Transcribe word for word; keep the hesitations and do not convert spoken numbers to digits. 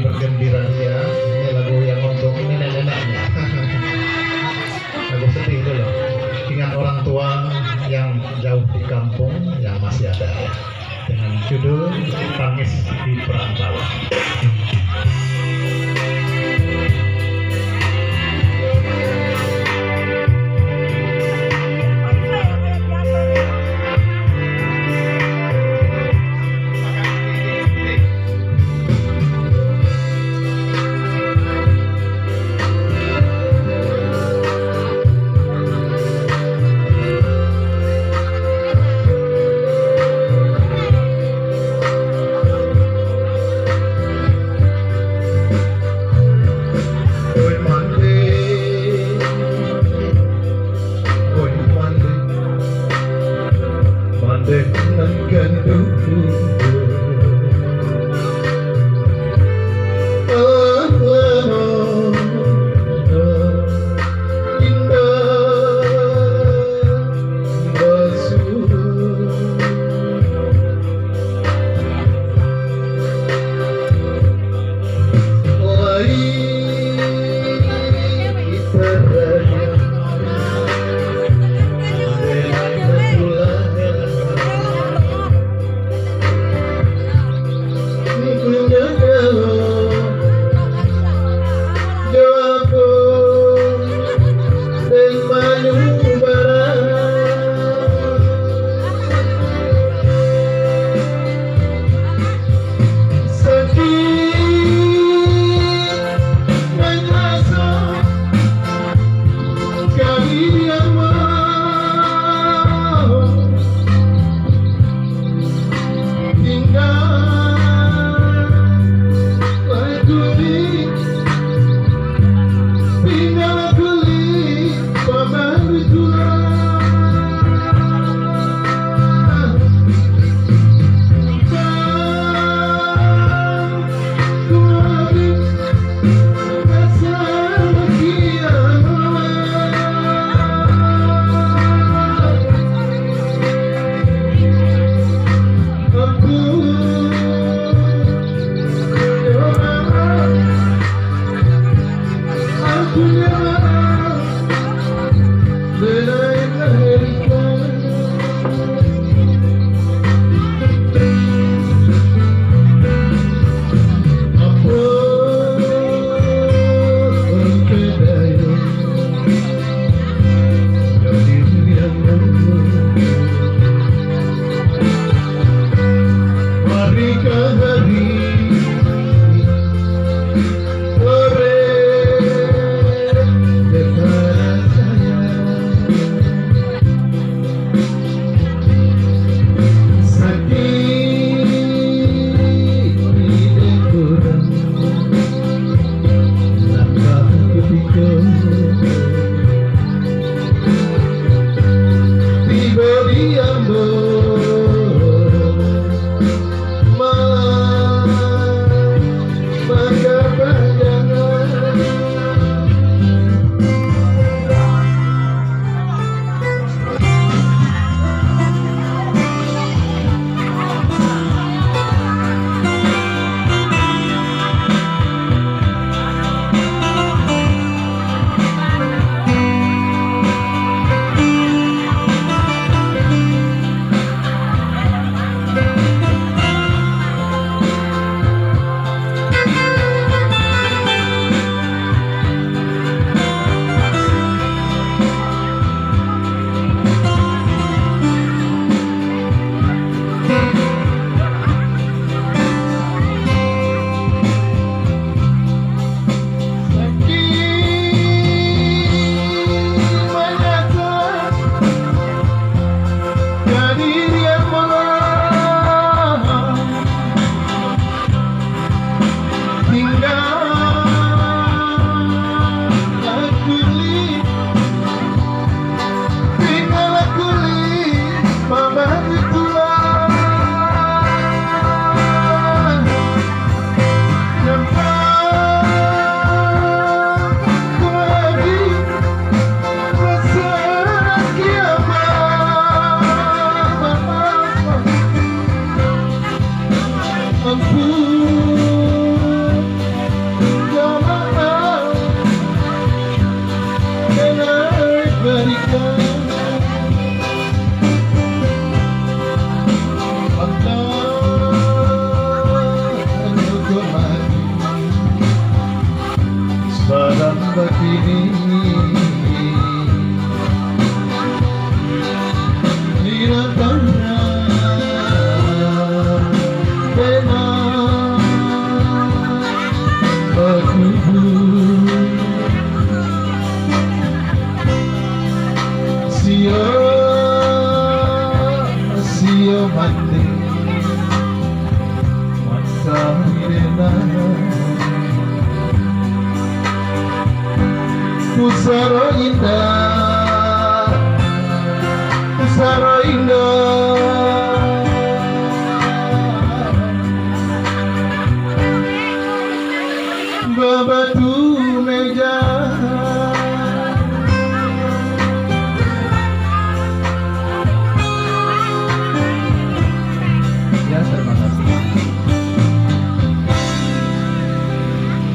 Bergembira dia, ini lagu yang untuk nenek-neneknya. Lagu sedih dulu. Ingat orang tua yang jauh di kampung yang masih ada, ya. Dengan judul Tangis di Perantauan. Mandeh nan kanduang. Indah basuh. Lai kita rayah. Sakik manyaso kami di ambo. Tinggal kulik, tinggal kulik pamalu tulang. Tibo di ambo malam manggapanjangan. Tinggal kulik, tinggal kulik, mama itulah. Nampak lagi rasa kiamat. Ampun, Sio, sio mati. Pusaro indah, pusaro indah. Babatu meja. Ya, sama-sama.